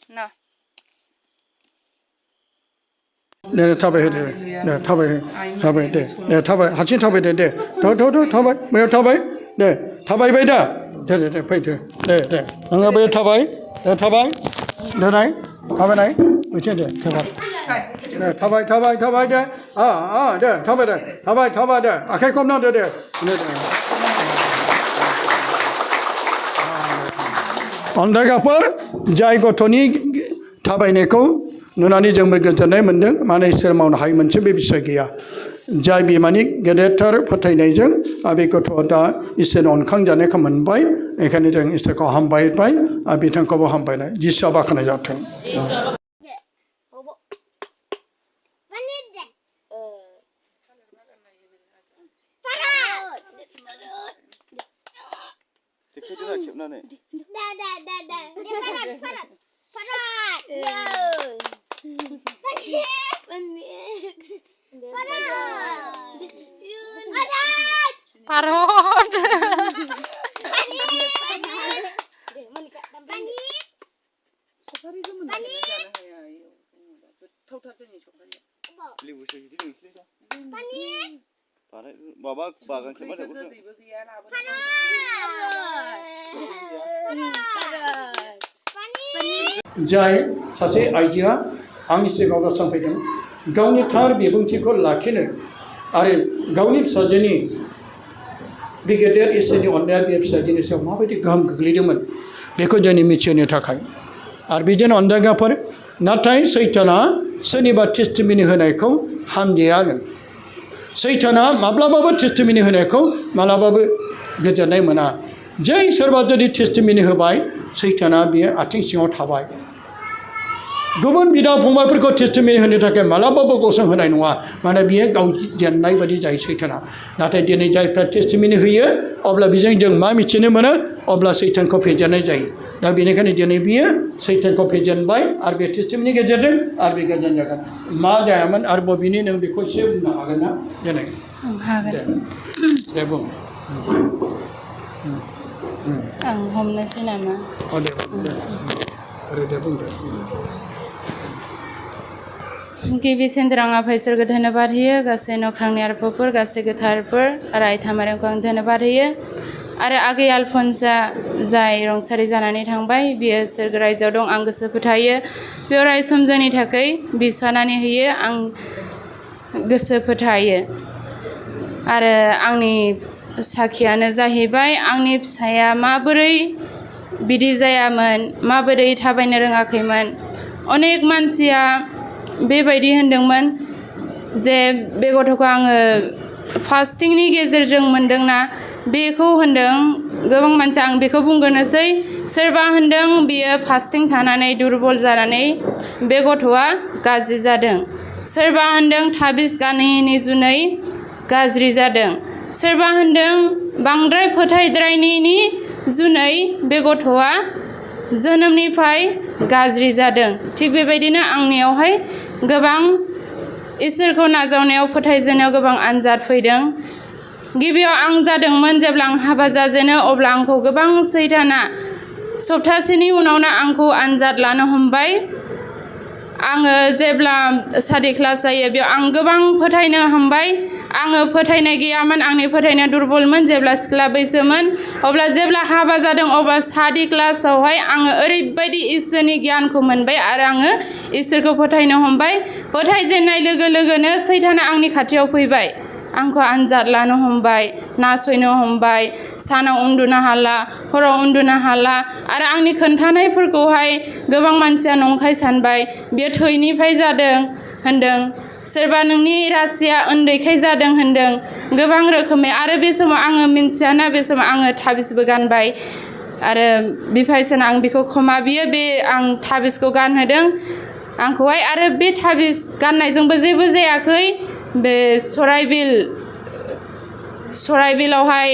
No. 네, 타바해 돼. 네, 타바해 돼. 네, 타바 같이 타바해 돼. 더 타바. 뭐 타바해? 네, 타바해 봐야 돼. 네, 파이 돼. 네. 응아 봐 타바해. 네, 타바해. 네, 나이. 타바나이. 어째 돼. 타바. 네, 타바해 돼. 네, 타바해 돼. 아kai 겁나 돼. 네. 언다가 पर जाय गथ'नि थाबायनायखौ नुनानै जोंबो गोजोननाय मोन्दों माने इसोर मावनो हायै मोनसे बे बिसय गैया जाय बिमानि गेदेरथार फोथायनायजों बे गथ'आ दा इसोरनि अनखांजानायखौ मोनबाय बेखायनो जों इसोरखौ हामबायबाय आरो बिथांखौबो हामबायनाय जिसुआ बाख्नाय जाथों Parot. जाय सासे आइजोआ आंनि सिगाङाव गसंफैदों गावनि थार बिबुंथिखौ लाखिनो आरो गावनि फिसाजोनि बे गेदेर इसोरनि अननाया बे फिसाजोनि सायाव माबायदि गोहोम गोग्लैदोंमोन बेखौ जों मिथिहोनो थाखाय आरो बिदिनो अनदायग्राफोर नाथाय सैताना सोरनिबा टेस्टिमनि होनायखौ हामजायानो सैताना माब्लाबाबो टेस्टिमनि होनायखौ माब्लाबाबो गोजोननाय मोना जै सोरबा जुदि टेस्टिमनि होबाय सैताना बियो आथिं सिङाव थाबाय गुबुन बिदा फंबायफोरखौ टेस्टिमनि होनो थाखाय मालाबाबो गसंहोनाय नङा माने बियो गाव जेननाय बायदि जायो सैताना नाथाय दिनै जायफ्रा टेस्टिमनि होयो अब्ला बेजों जों मा मिथिनो मोनो अब्ला सैतानखौ फेजेननाय जायो दा बेनिखायनो दिनै बियो सैतानखौ फेजेनबाय आरो बे टेस्टिमनि गेजेरजों आरो बे गोजोन जागोन मा जायामोन आरोबाव बिनि नों बेखौ एसे बुंनो हागोन ना दिनै दे बुं आं हमनोसै नामा दे बुंदो गिबि सेन्द्रां आफा इसोरखौ धन्यबाद होयो गासै नख्रांनि आरफोर गासै गोथारफोर आरो आइ थामारिखौ आं धन्यबाद होयो आरो आगै आलफनसा जाय रुंसारि जानानै थांबाय बियो सोरगो रायजोआव दं आं गोसो फोथायो बेयाव रायसम जोंनि थाखाय बिसानानै होयो आं गोसो फोथायो आरो आंनि साखियानो जाहैबाय आंनि फिसाया माबोरै बिदि जायामोन माबोरै थाबायनो रोङाखैमोन अनेक मानसिया बेबायदि होनदोंमोन जे बे गथ'खौ आङो फास्टिंनि गेजेरजों मोनदोंना बेखौ होनदों गोबां मानसि आं बेखौ बुंग्रोनोसै सोरबा होनदों बियो फास्टिं थानानै दुरबल जानानै बे गथ'आ गाज्रि जादों सोरबा होनदों थाबिस गानैनि जुनै गाज्रि जादों सोरबा होनदों बांद्राय फोथायद्रायनायनि जुनै बे गथ'आ जोनोमनिफ्राय गाज्रि जादों थिग बेबायदिनो आंनियावहाय गोबां इसोरखौ नाजावनायाव फोथायजेननायाव गोबां आनजाद फैदों गिबियाव आं जादोंमोन जेब्ला आं हाबा जाजेनो अब्ला आंखौ गोबां सैताना सप्तासेनि उनावनो आंखौ आनजाद लानो हमबाय आङो जेब्ला सारि क्लास जायो बेयाव आं गोबां फोथायनो हमबाय आङो फोथायनाय गैयामोन आंनि फोथायनाया दुरबलमोन जेब्ला सिख्ला बैसोमोन अब्ला जेब्ला हाबा जादों अब्ला सारि क्लासावहाय आङो ओरैबायदि इसोरनि गियानखौ मोनबाय आरो आङो इसोरखौ फोथायनो हमबाय फोथायजेननाय लोगो लोगोनो सैताना आंनि खाथियाव फैबाय आंखौ आनजाद लानो हमबाय नासयनो हमबाय सानाव उन्दुनो हाला हराव उन्दुनो हाला आरो आंनि खोन्थानायफोरखौहाय गोबां मानसिया नंखाय सानबाय बेयो थैनिफ्राय जादों होनदों सोरबा नोंनि रासिया उन्दैखाय जादों होनदों गोबां रोखोमै आरो बे समाव आङो मिन्थियाना बे समाव आङो थाबिसबो गानबाय आरो बिफायसोना आं बेखौ खमा बियो बे आं थाबिसखौ गानहोदों आंखौहाय आरो बे थाबिस गाननायजोंबो जेबो जायाखै बे सराइबिलावहाय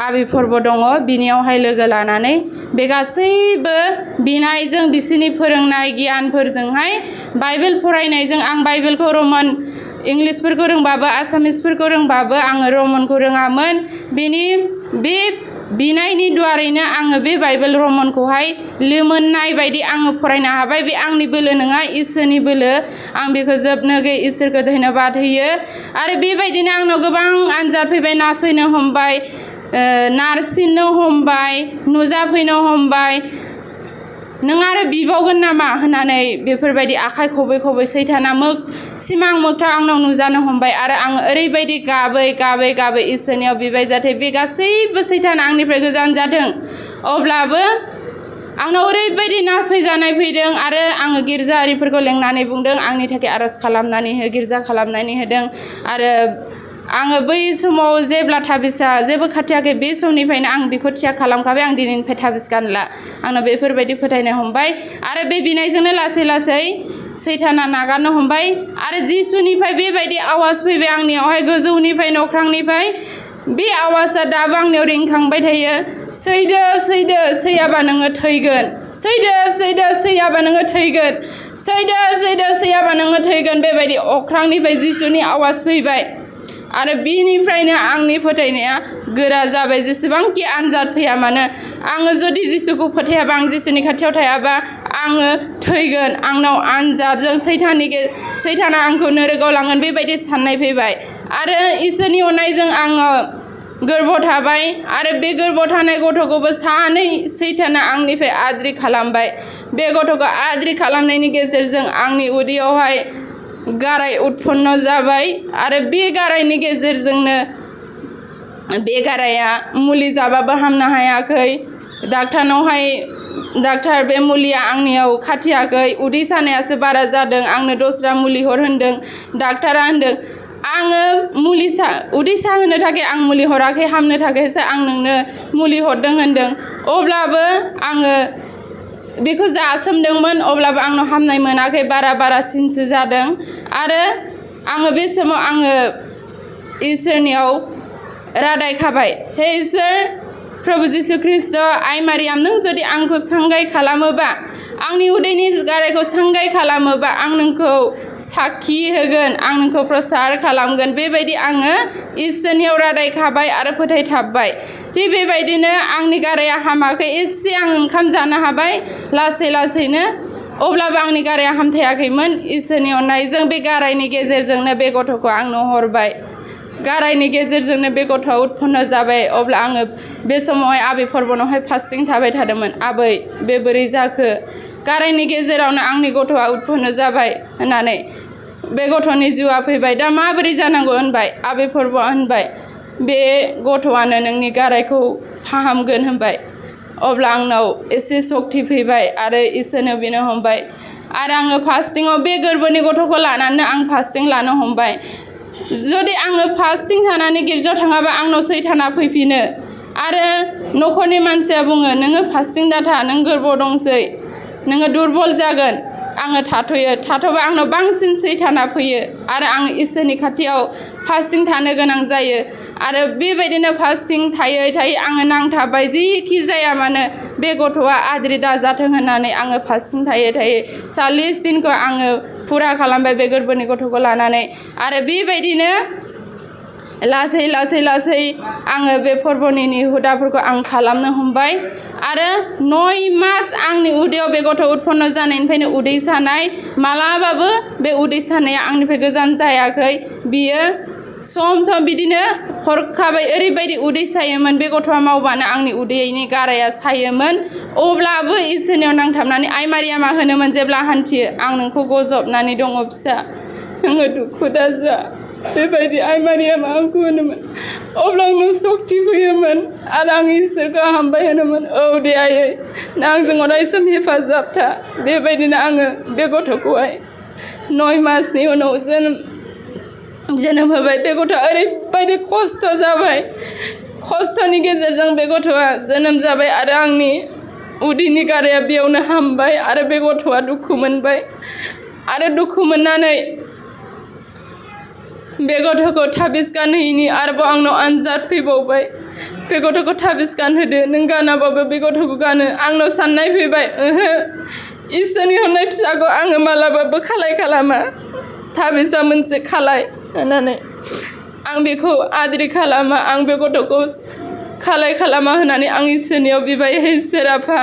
आबि फोरबो दङ बिनियावहाय लोगो लानानै बे गासैबो बिनायजों बिसोरनि फोरोंनाय गियानफोरजोंहाय बाइबेल फरायनायजों आं बाइबेलखौ रमान इंलिसफोरखौ रोंबाबो आसामिसफोरखौ रोंबाबो आङो रमानखौ रोङामोन बेनि बे बिनायनि दुआरैनो आङो बे बाइबेल रमनखौहाय लिमोननाय बायदि आङो फरायनो हाबाय। बे आंनि बोलो नङा, इसोरनि बोलो। आं बेखौ जोबनोगै इसोरखौ धन्यबाद होयो। आरो बेबायदिनो आंनाव गोबां आनजाद फैबाय, नासयनो हमबाय, नारसिननो हमबाय, नुजाफैनो हमबाय। नों आरो बिबावगोन नामा होननानै बेफोरबायदि आखाइ खबै खबै सैताना सिमां मोगथां आंनाव नुजानो हमबाय। आरो आं ओरैबायदि गाबै गाबै गाबै इसोरनियाव बिबाय जाहाथे बे गासैबो सैताना आंनिफ्राय गोजान जाथों। अब्लाबो आंनाव ओरैबायदि नासयजानाय फैदों आरो आङो गिर्जाआरिफोरखौ लेंनानै बुंदों आंनि थाखाय आरज खालामनानै हो, गिर्जा खालामनानै होदों। आरो आङो बै समाव जेब्ला थाबिसा जेबो खाथियाखै बे समनिफ्रायनो आं बेखौ थियाग खालामखाबाय, आं दिनैनिफ्राय थाबिस गानला। आंनाव बेफोरबायदि फोथायनो हमबाय। आरो बे बिनायजोंनो लासै लासै सैताना नागारनो हमबाय। आरो जिसुनिफ्राय बेबायदि आवाज फैबाय आंनियावहाय, गोजौनिफ्राय नख्रांनिफ्राय बे आवाजआ दाबो आंनियाव रिंखांबाय थायो। सैदो सैदो सैयाबा नोङो थैगोन, सैदो सैदो सैयाबा नोङो थैगोन, सैदो सैदो सैयाबा नोङो थैगोन। बेबायदि अख्रांनिफ्राय जिसुनि आवाज फैबाय। आरो बिनिफ्रायनो आंनि फोथायनाया गोरा जाबाय। जेसेबांखि आनजाद फैया मानो, आङो जुदि जिसुखौ फोथायाबा, आं जिसुनि खाथियाव थायाबा आङो थैगोन। आंनाव आनजादजों सैताना आंखौ नोरगआव लांगोन, बेबायदि साननाय फैबाय। आरो इसोरनि अननायजों आङो गोर्बोआव थाबाय। आरो बे गोर्बोआव थानाय गथ'खौबो सानै सैताना आंनिफ्राय आद्रि खालामबाय। बे गथ'खौ आद्रि खालामनायनि गेजेरजों आंनि उदैयावहाय गाराय उत्पन्न जाबाय। आरो बे गारायनि गेजेरजोंनो बे गाराया मुलि जाबाबो हामनो हायाखै। डाक्टार बे मुलिया आंनियाव खाथियाखै, उदै सानायासो बारा जादों, आंनो दस्रा मुलि हर होनदों। डाक्टारा होनदों आङो उदै साहोनो थाखाय आं मुलि हराखै, हामनो थाखायसो आं नोंनो मुलि हरदों होनदों। अब्लाबो आङो बेखौ जासोमदोंमोन, अब्लाबो आंनाव हामनाय मोनाखै, बारासिनसो जादों। आरो आङो बे समाव आङो इसोरनियाव रादाय खाबाय, हे इसोर, प्रभु जिसु ख्रिस्ट, आइ मारियाम, नों जुदि आंखौ सांगाय खालामोबा, आंनि उदैनि गारायखौ सांगाय खालामोबा, आं नोंखौ साखि होगोन, आं नोंखौ प्रसार खालामगोन। बेबायदि आङो इसोरनियाव रादाय खाबाय आरो फोथायथाबबाय। थिग बेबायदिनो आंनि गाराया हामाखै, एसे आं ओंखाम जानो हाबाय लासै लासैनो। अब्लाबो आंनि गाराया हामथायाखैमोन। इसोरनि अननायजों बे गारायनि गेजेरजोंनो बे गथ'खौ आंनो हरबाय। गारायनि गेजेरजोंनो बे गथ'आ उत्पन्न जाबाय। अब्ला आङो बे समावहाय आबै पर्बनावहाय फास्टिं थाबाय थादोंमोन। आबै, बे बोरै जाखो? गारायनि गेजेरावनो आंनि गथ'आ उत्पन्न जाबाय होननानै बे गथ'नि जिउआ फैबाय। दा माबोरै जानांगौ होनबाय। आबै पर्बआ होनबाय, बे गथ'आनो नोंनि गारायखौ फाहामगोन होनबाय। अब्ला आंनाव एसे सक्ति फैबाय आरो इसोरनो बिनो हमबाय। आरो आङो फास्टिंआव बे गोरबोनि गथ'खौ लानानै आं फास्टिं लानो हमबाय। जुदि आङो फास्टिं थानानै गिर्जायाव थाङाबा आंनाव सैताना फैफिनो। आरो न'खरनि मानसिया बुङो, नोङो फास्टिं दाथा, नों गोरबोआव दंसै, नोङो दुरबल जागोन। आङो थाथ'बा आंनाव बांसिन सैताना फैयो। आरो आं इसोरनि खाथियाव फास्टिं थानो गोनां जायो। आरो बेबायदिनो फास्टिं थायै थायै आङो नांथाबबाय। जिखि जाया मानो बे गथ'आ आद्रि दाजाथों होननानै आङो फास्टिं थायै थायै 40 दिनखौ आङो फुरा खालामबाय बे गोरबोनि गथ'खौ लानानै। आरो बेबायदिनो लासै लासै लासै आङो बे पर्बनि हुदाफोरखौ आं खालामनो हमबाय। आरो 9 मास आंनि उदैयाव बे गथ' उत्पन्न जानायनिफ्रायनो उदै सानाय, मालाबाबो बे उदै सानाया आंनिफ्राय गोजान जायाखै। बियो सम सम बिदिनो हरखाबै ओरैबायदि उदै सायोमोन, बे गथ'आ मावबानो आंनि उदैनि गाराया सायोमोन। अब्लाबो इसोरनियाव नांथाबनानै आइ मारियामा होनोमोन जेब्ला हान्थियो, आं नोंखौ गजबनानै दङ फिसा, नोङो दुखु दाजा। बेबायदि आइ मारियामा आंखौ होनोमोन। अब्ला आंनाव सक्ति फैयोमोन आरो आं इसोरखौ हामबाय होनोमोन, औ दे आयै, नों आंजों अरायसम हेफाजाब था। बेबायदिनो आङो बे गथ'खौहाय 9 मासनि उनाव जोनोम होबाय। बे गथ'आ ओरैबायदि खस्थ' जाबाय। खस्थ'नि गेजेरजों बे गथ'आ जोनोम जाबाय आरो आंनि उदैनि गाराया बेयावनो हामबाय। आरो बे गथ'आ दुखु मोनबाय। आरो दुखु मोननानै बे गथ'खौ थाबिस गानहोयैनि आरोबाव आंनाव आनजाद फैबावबाय। बे गथ'खौ थाबिस गानहोदो, नों गानाबाबो बे गथ'खौ गानो। आंनाव साननाय फैबाय, इसोरनि हरनाय फिसाखौ आङो मालाबाबो खालाय खालामा, थाबिसा मोनसे खालाय होननानै आं बेखौ आद्रि खालामा। आं बे गथ'खौ खालाय खालामा होननानै आं इसोरनियाव बिबाय हे इसोर आफा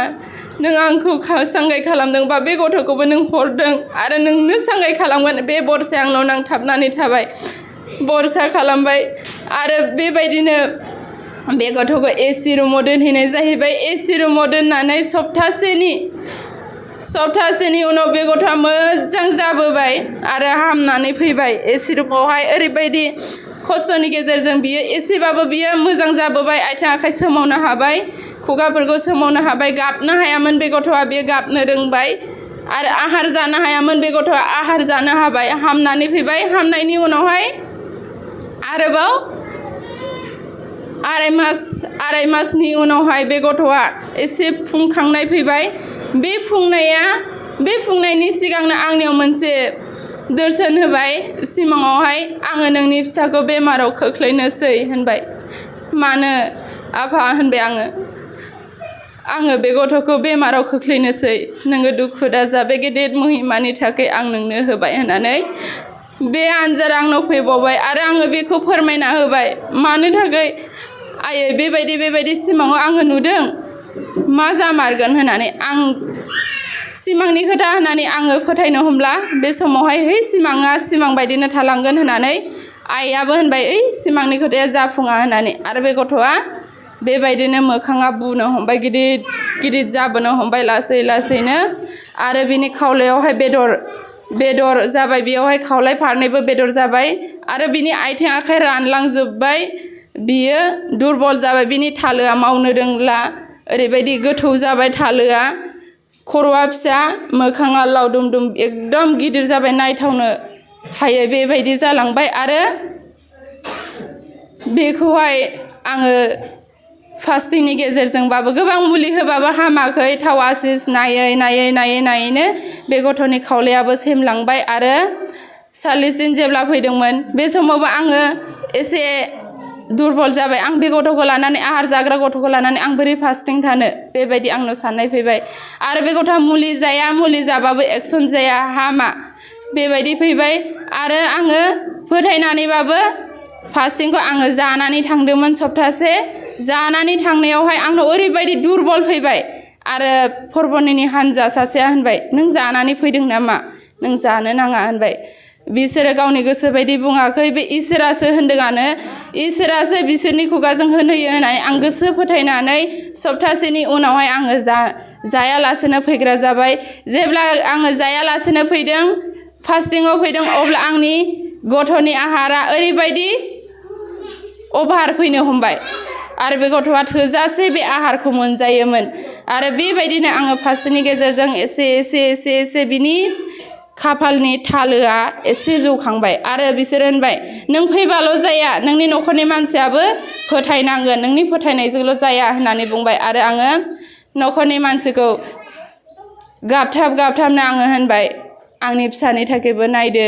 नों आंखौ सांगाय खालामदोंबा बे गथ'खौबो नों हरदों आरो नोंनो सांगाय खालामगोन बे बरसाया आंनाव नांथाबनानै थाबाय बरसा खालामबाय आरो बेबायदिनो बे गथ'खौ एसि रुमाव दोनहैनाय जाहैबाय एसि रुमाव दोननानै सप्तासेनि उनाव बे गथ'आ मोजां जाबोबाय आरो हामनानै फैबाय एसि रुमावहाय ओरैबायदि खस्थ'नि गेजेरजों बियो एसेबाबो बियो मोजां जाबोबाय आथिं आखाइ सोमावनो हाबाय खुगाफोरखौ सोमावनो हाबाय गाबनो हायामोन बे गथ'आ बियो गाबनो रोंबाय आरो आहार जानो हायामोन बे गथ'आ आहार जानो हाबाय हामनानै फैबाय हामनायनि उनावहाय आरोबाव आराय मासनि उनावहाय बे गथ'आ एसे फुंखांनाय फैबाय बे फुंनायनि सिगांनो आंनियाव मोनसे दर्शन होबाय सिमाङावहाय आङो नोंनि फिसाखौ बेमाराव खोख्लैनोसै होनबाय मानो आफा होनबाय आङो बे गथ'खौ बेमाराव खोख्लैनोसै नोङो दुखु दाजा बे गेदेर महिमानि थाखाय आं नोंनो होबाय होननानै बे आन्जाद आंनाव फैबावबाय आरो आङो बेखौ फोरमायना होबाय मानो थाखाय आयै बेबायदि सिमाङाव आङो नुदों मा जामारगोन होननानै आं सिमांनि खोथा होननानै आङो फोथायनो हमला बे समावहाय सिमाङा सिमां बायदिनो थालांगोन होननानै आइयाबो होनबाय सिमांनि खोथाया जाफुङा होननानै आरो बे गथ'आ बेबायदिनो मोखाङा बुनो हमबाय गिदिर जाबोनो हमबाय लासैनो आरो बिनि खावलायावहाय बेदर जाबाय बेयावहाय खावलाय फारनैबो बेदर जाबाय आरो बिनि आथिं आखाइ रानलांजोब्बाय बियो दुरबल जाबाय बिनि थालोआ मावनो रोंला ओरैबायदि गोथौ जाबाय थालोआ खर'आ फिसा मोखाङा लावदुम एकदम गिदिर जाबाय नायथावनो हायै बेबायदि जालांबाय आरो बेखौहाय आङो फास्टिंनि गेजेरजोंबाबो गोबां मुलि होबाबो हामाखै थाव आसिस नायैनो बे गथ'नि खावलायाबो सेमलांबाय आरो 40 दिन जेब्ला फैदोंमोन बे समावबो आङो एसे दुरबल जाबाय आं बे गथ'खौ लानानै आहार जाग्रा गथ'खौ लानानै आं बोरै फास्टिं थानो बेबायदि आंनाव साननाय फैबाय आरो बे गथ'आ मुलि जाबाबो एक्सन जाया हामा बेबायदि फैबाय आरो आङो फोथायनानैबाबो फास्टिंखौ आङो जानानै थांदोंमोन सप्तासे जानानै थांनायावहाय आंनाव ओरैबायदि दुरबल फैबाय आरो फरबनिनि हान्जा सासेया होनबाय नों जानानै फैदों नामा नों जानो नाङा होनबाय बिसोरो गावनि गोसो बायदि बुङाखै बे इसोरासो होनदोंआनो इसोरासो बिसोरनि खुगाजों होनहोयो होननानै आं गोसो फोथायनानै सप्तासेनि उनावहाय आङो जायालासेनो फैग्रा जाबाय जेब्ला आङो जायालासेनो फैदों फास्टिंआव फैदों अब्ला आंनि गथ'नि आहारा ओरैबायदि अभार फैनो हमबाय आरो बे गथ'आ थोजासे बे आहारखौ मोनजायोमोन आरो बेबायदिनो आङो फास्टिंनि गेजेरजों एसे बिनि खाफालनि थालोआ एसे जौखांबाय आरो बिसोर होनबाय नों फैबाल' जाया नोंनि न'खरनि मानसियाबो फोथायनांगोन नोंनि फोथायनायजोंल' जाया होननानै बुंबाय आरो आङो न'खरनि मानसिखौ गाबथाबनो आङो होनबाय आंनि फिसानि थाखायबो नायदो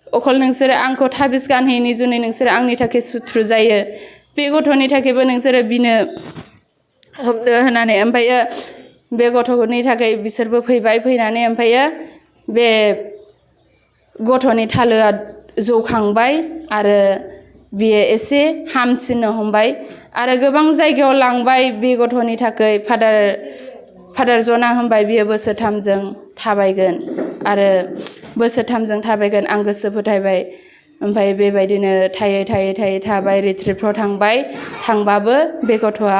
अखल नोंसोरो आंखौ थाबिस गानहैनि जुनै नोंसोरो आंनि थाखाय सुथ्रु जायो बे गथ'नि थाखायबो नोंसोरो बिनो हमदो होननानै ओमफ्रायो बे गथ'नि थाखाय बिसोरबो फैनानै ओमफ्रायो बे गथ'नि थालोआ जौखांबाय आरो बियो एसे हामसिननो हमबाय आरो गोबां जायगायाव लांबाय बे गथ'नि थाखाय फादार जना होनबाय बियो बोसोरथामजों थाबायगोन आरो बोसोरथामजों थाबायगोन आं गोसो फोथायबाय ओमफ्राय बेबायदिनो थायै थाबाय रिट्रिटफ्राव थांबाबो बे गथ'आ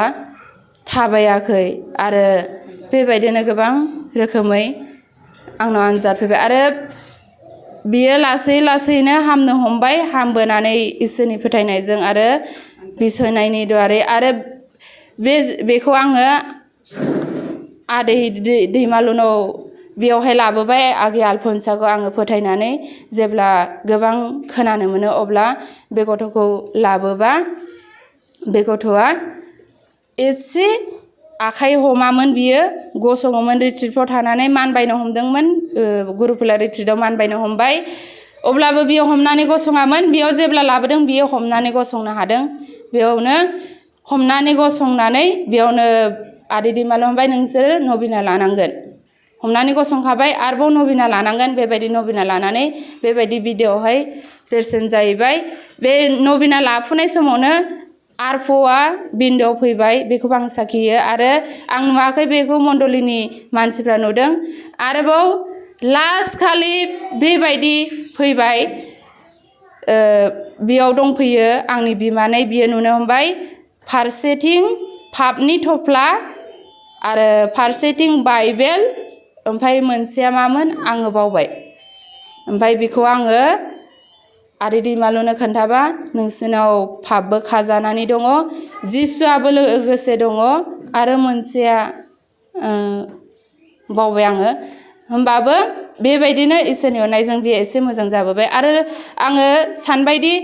थाबायाखै आरो बेबायदिनो गोबां रोखोमै आंनाव आनजाद फैबाय आरो बियो लासैनो हामनो हमबाय हामबोनानै इसोरनि फोथायनायजों आरो बिसयनायनि दुवारै आरो बेखौ आङो आदै दैमालुनाव बेयावहाय लाबोबाय आगै आलफनसाखौ आङो फोथायनानै जेब्ला गोबां खोनानो मोनो अब्ला बे गथ'खौ लाबोबा बे गथ'आ एसे आखाइ हमामोन बियो गसङोमोन रिट्रिटफ्राव थानानै मानबायनो हमदोंमोन गुरुकुला रिट्रिटआव मानबायनो हमबाय अब्लाबो बियो हमनानै गसङामोन बेयाव जेब्ला लाबोदों बियो हमनानै गसंनो हादों बेयावनो हमनानै गसंनानै बेयावनो आदै दैमालु होनबाय नोंसोरो नबिना लानांगोन हमनानै गसंखाबाय आरोबाव नबिना लानांगोन बेबायदि नबिना लानानै बेबायदि भिडिअ'आवहाय दर्शन जाहैबाय बे नबिना लाफुनाय समावनो आरफ'आ बिन्दोआव फैबाय बेखौबो आं साखियो आरो आं नुवाखै बेखौ मण्डलिनि मानसिफ्रा नुदों आरोबाव लास्ट खालि बेबायदि फैबाय बेयाव दंफैयो आंनि बिमानै बियो नुनो हमबाय फारसेथिं पापनि थफ्ला आरो फारसेथिं बाइबेल ओमफ्राय मोनसेया मामोन आङो बावबाय ओमफ्राय बेखौ आङो आदै दैमालुनो खोन्थाबा नोंसोरनाव पापबो खाजानानै दङ जिसुआबो लोगोसे दङ आरो मोनसेया बावबाय आङो होमबाबो बेबायदिनो इसोरनि अननायजों बे एसे मोजां जाबोबाय आरो आङो सानबायदि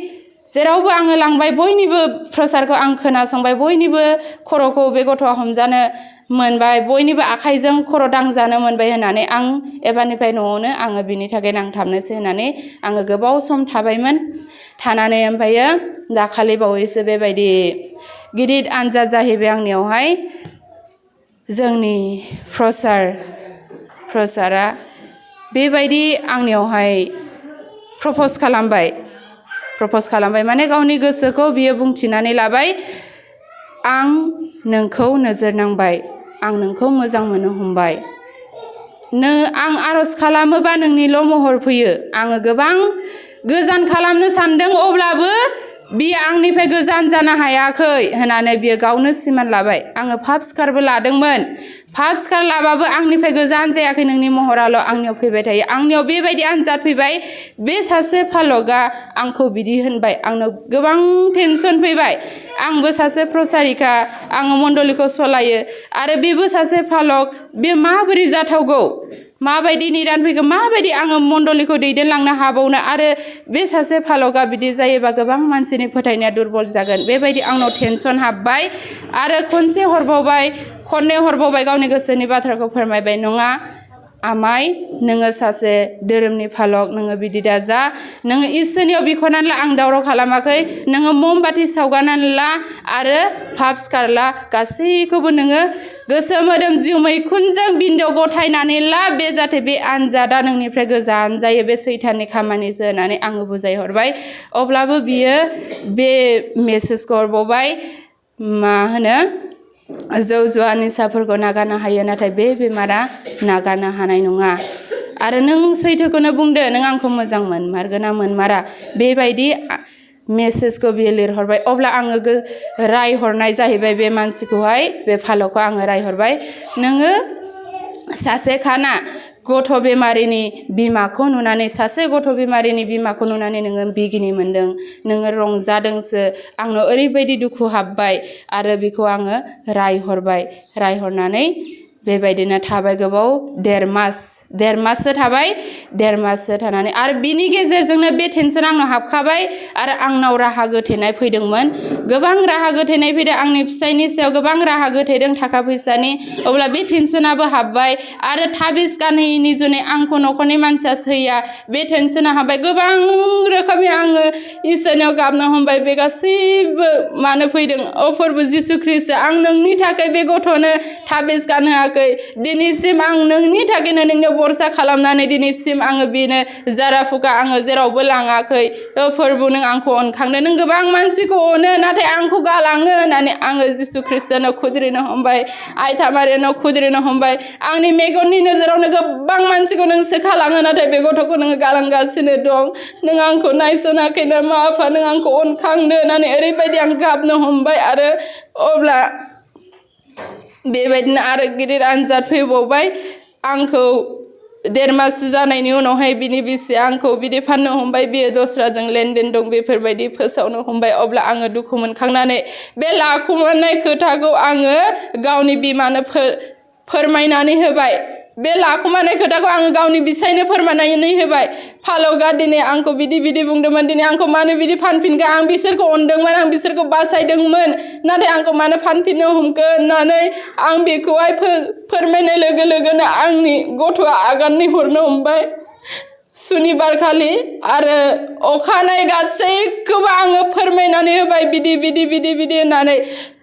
जेरावबो आङो लांबाय बयनिबो प्रसारखौ आं खोनासंबाय बयनिबो खर'खौ बे गथ'आ हमजानो मोनबाय बयनिबो आखाइजों खर' दांजानो मोनबाय होननानै आं एबारनिफ्राय न'आवनो आङो बिनि थाखाय नांथाबनोसै होननानै आङो गोबाव सम थाबायमोन थानानै ओमफ्रायो दाखालि बावैसो बेबायदि गिदिर आनजाद जाहैबाय आंनियावहाय जोंनि प्रसारा बेबायदि आंनियावहाय प्रप'ज खालामबाय माने गावनि गोसोखौ बियो बुंथिनानै लाबाय आं नोंखौ नोजोर नांबाय आं नोंखौ मोजां मोननो हमबाय आं आर'ज खालामोबा नोंनिल' महर फैयो आङो गोबां गोजान खालामनो सानदों अब्लाबो बियो आंनिफ्राय गोजान जानो हायाखै होननानै बियो गावनो सिमान लाबाय आङो पाप स्कारबो लादोंमोन पाप स्कार लाबाबो आंनिफ्राय गोजान जायाखै नोंनि महराल' आंनियाव फैबाय थायो आंनियाव बेबायदि आनजाद फैबाय बे सासे फालकआ आंखौ बिदि होनबाय आंनाव गोबां टेनसन फैबाय आंबो सासे प्रसारिका आङो मण्डलिखौ सलायो आरो बेबो सासे फालक बे माबोरै जाथावगौ माबायदि निदान फैगौ माबायदि आङो मण्डलिखौ दैदेनलांनो हाबावनो आरो बे सासे फालकआ बिदि जायोबा गोबां मानसिनि फोथायनाया दुरबल जागोन बेबायदि आंनाव टेनसन हाबबाय आरो खननै हरबावबाय गावनि गोसोनि बाथ्राखौ फोरमायबाय नङा आमाय नोङो सासे धोरोमनि फालक नोङो बिदि दाजा नोङो इसोरनियाव बिख'नानै ला आं दावराव खालामाखै नोङो ममबाति सावगारनानै ला आरो पाप स्कार ला गासैखौबो नोङो गोसो मोदोम जिउ मैखुनजों बिन्दोआव गथायनानै ला बे जाहाथे बे आनजादा नोंनिफ्राय गोजान जायो बे सैताननि खामानिसो होननानै आङो बुजायहरबाय अब्लाबो बियो बे मेसेजखौ हरबावबाय मा होनो जौ जुवा निसाफोरखौ नागारनो हायो नाथाय बे बेमारा नागारनो हानाय नङा आरो नों सैथोखौनो बुंदो नों आंखौ मोजां मोनमारगोन ना मोनमारा बेबायदि मेसेजखौ बियो लिरहरबाय अब्ला आङो रायहरनाय जाहैबाय बे मानसिखौहाय बे फालकखौ आङो रायहरबाय नोङो सासे खाना गथ' बेमारिनि बिमाखौ नुनानै सासे गथ' बेमारिनि बिमाखौ नुनानै नोङो बिगिनि मोन्दों नोङो रंजादोंसो आंनाव ओरैबायदि दुखु हाबबाय आरो बेखौ आङो रायहरनानै बेबायदिनो थाबाय गोबाव देर माससो थानानै आरो बिनि गेजेरजोंनो बे टेनसन आंनाव हाबखाबाय आरो आंनाव राहा गोथेनाय फैदोंमोन गोबां राहा गोथेनाय फैदों आंनि फिसायनि सायाव गोबां राहा गोथेदों थाखा फैसानि अब्ला बे टेनसनाबो हाबबाय आरो थाबिस गानहैयिनि जुनै आंखौ न'खरनि मानसिया सैया बे टेनसना हाबबाय गोबां रोखोमनि आङो इसोरनियाव गाबनो हमबाय बे गासैबो मानो फैदों प्रभु जिसु ख्रिस्ट आं नोंनि थाखाय बे गथ'नो थाबिस गानहोआखै दिनैसिम आं नोंनि थाखायनो नोंनो भरसा खालामनानै दिनैसिम आङो बेनो जारा फुका आङो जेरावबो लाङाखै प्रभु नों आंखौ अनखांदो नों गोबां मानसिखौ अनो नाथाय आंखौ गालाङो होननानै आङो जिसु ख्रिस्टनो खुद्रिनो हमबाय आइ थामारिनो खुद्रिनो हमबाय आंनि मेगननि नोजोरावनो गोबां मानसिखौ नों सोखालाङो नाथाय बे गथ'खौ नोङो गालांगासिनो दं नों आंखौ नायसनाखै नामा आफा नों आंखौ अनखांदो होननानै ओरैबायदि आं गाबनो हमबाय आरो अब्ला बेबायदिनो आरो गिदिर आनजाद फैबावबाय आंखौ देर मास जानायनि उनावहाय बिनि बिसिया आंखौ बिदि फाननो हमबाय बियो दस्राजों लेनदेन दं बेफोरबायदि फोसावनो हमबाय अब्ला आङो दुखु मोनखांनानै बे लाखुमानाय खोथाखौ आङो गावनि बिमानो फोरमायनानै होबाय बे लाखुमानाय खोथाखौ आङो गावनि बिसायनो फोरमायनानै होबाय फालकआ दिनै आंखौ बिदि बुंदोंमोन दिनै आंखौ मानो बिदि फानफिनखो आं बिसोरखौ अनदोंमोन आं बिसोरखौ बासायदोंमोन नाथाय आंखौ मानो फानफिननो हमखो होननानै आं बेखौहाय फोरमायनाय लोगो लोगोनो आंनि गथ'आ आगान हरनो हमबाय सुनिबार खालि आरो अखानायै गासैखौबो आङो फोरमायनानै होबाय बिदि होननानै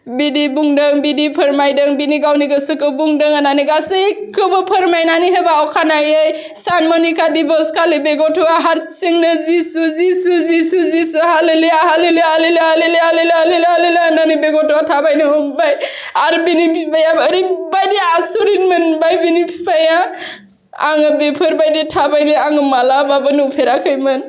बिदि बुंदों बिदि फोरमायदों बिनि गावनि गोसोखौ बुंदों होननानै गासैखौबो फोरमायनानै होबा अखानायै सान मनिका दिबस खालि बे गथ'आ हारसिंनो जिसु जिसु जिसु जिसु hallelujah hallelujah hallelujah hallelujah hallelujah hallelujah hallelujah होननानै बे गथ'आ थाबायनो हमबाय आरो बिनि बिफाया ओरैबायदि आसरित मोनबाय बिनि बिफाया आङो बेफोरबायदि थाबायनो आङो मालाबाबो नुफेराखैमोन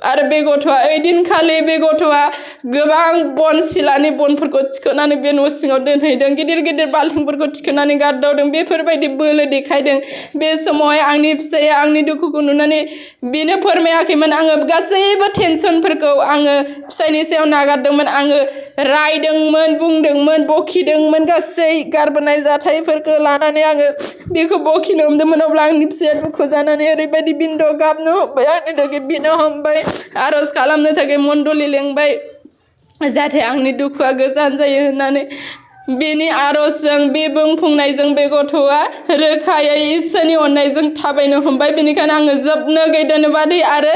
आरो बे गथ'आ ओइदिनखालि बे गथ'आ गोबां बन सिलानि बनफोरखौ थिखोनानै बे न' सिङाव दोनहैदों गिदिर गिदिर बाल्थिंफोरखौ थिखोनानै गारदावदों बेफोरबायदि बोलो देखायदों बे समावहाय आंनि फिसाया आंनि दुखुखौ नुनानै बेनो फोरमायाखैमोन आङो गासैबो टेनसनफोरखौ आङो फिसायनि सायाव नागारदोंमोन आङो रायदोंमोन बुंदोंमोन बखिदोंमोन गासै गारबोनाय जाथायफोरखौ लानानै आङो बेखौ बखिनो हमदोंमोन अब्ला आंनि फिसाया दुखु जानानै ओरैबायदि बिन्दो गाबनो हमबाय आंनि थाखाय बिनो हमबाय आर'ज खालामनो थाखाय मण्डलि लेंबाय जाहाथे आंनि दुखुआ गोजान जायो होननानै बेनि आर'जजों बे बुंफुंनायजों बे गथ'आ रोखायै इसोरनि अननायजों थाबायनो हमबाय बेनिखायनो आङो जोबनो गैदोनबादि आरो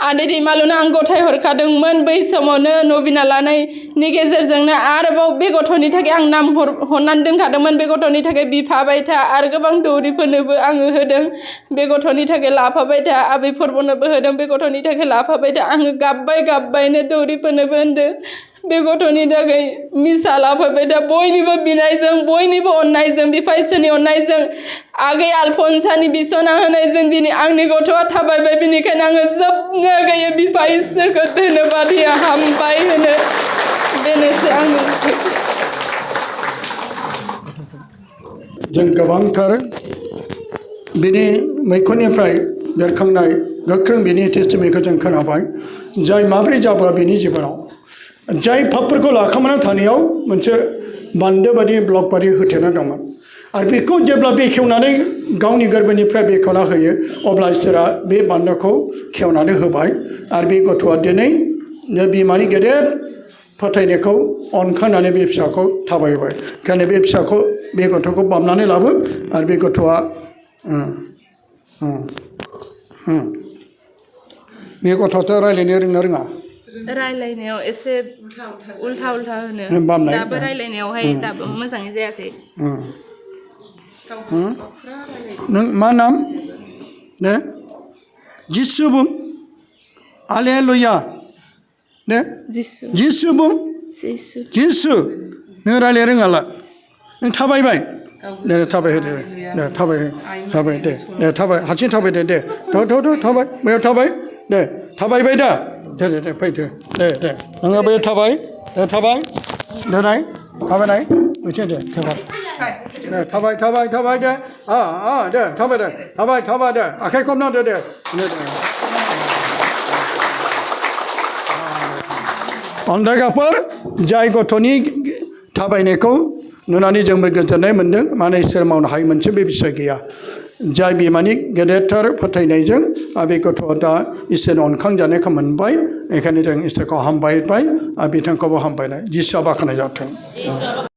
आदै दैमालुनो आं गथाय हरखादोंमोन बै समावनो नबिना लानायनि गेजेरजोंनो आरोबाव बे गथ'नि थाखाय आं नाम हरनानै दोनखादोंमोन बे गथ'नि थाखाय बिफाबाय था आरो गोबां दौरिफोरनोबो आङो होदों बे गथ'नि थाखाय लाफाबाय था आबै फोरबोनोबो होदों बे गथ'नि थाखाय लाफाबाय था आङो गाबबायनो दौरिफोरनोबो होनदों बे गथ'नि थाखाय मिसा लाफाबाय था बयनिबो बिनायजों बयनिबो अननायजों बिफा इसोरनि अननायजों आगै आलफनसानि बिसना होनायजों दिनै आंनि गथ'आ थाबायबाय बेनिखायनो आङो जोबनो गैयै बिफा इसोरखौ धन्यबाद होयो हामबाय होनो बेनोसै आंनि जों गोबांथार बिनि मैखुननिफ्राय बेरखांनाय गोख्रों बिनि टेस्टिमनिखौ जों खोनाबाय जाय माब्रै जाबोआ बिनि जिबनाव जाय पापफोरखौ लाखोमाना थानायाव मोनसे बान्दो बादि ब्लक बादि होथेना दंमोन आरो बेखौ जेब्ला बेखेवनानै गावनि गोरबोनिफ्राय बेखेवना होयो अब्ला इसोरा बे बान्दोखौ खेवनानै होबाय आरो बे गथ'आ दिनै बिमानि गेदेर फोथायनायखौ अनखांनानै बे फिसाखौ थाबायबाय ओंखायनो बे फिसाखौ बे गथ'खौ बामनानै लाबो आरो बे गथ'आ बे गथ'आथ' रायज्लायनो रोंना रोङा रायलायनायाव एसे उल्था होनो दाबो रायलायनायावहाय दाबो मोजाङै जायाखै नों मा नाम ने जिसु बुं हालेलुया ने जिसु बुं जिसु नों रायलायनो रोङाला नों थाबायबाय दे थाबायहोदो दे थाबाय दे हारसिं थाबायदो दे थाबाय बैयाव थाबाय दे थाबायबाय दा दे फैदो दे नोङो बैयाव थाबाय देनाय थाबायनाय बैथिं दे थाबाय दे दे थाबाय दे आखाइ खबनांदो दे अनदायगाफोर जाय गथ'नि थाबायनायखौ नुनानै जोंबो गोजोननाय मोन्दों मानो इसोर मावनो हायै मोनसे बे बिसय गैया जाय बिमानि गेदेरथार फोथायनायजों बे गथ'आ दा इसोरनि अनखांजानायखौ मोनबाय बेखायनो जों इसोरखौ हामबायबाय आरो बिथांखौबो हामबायनाय जिसुआ बाख्नाय जाथों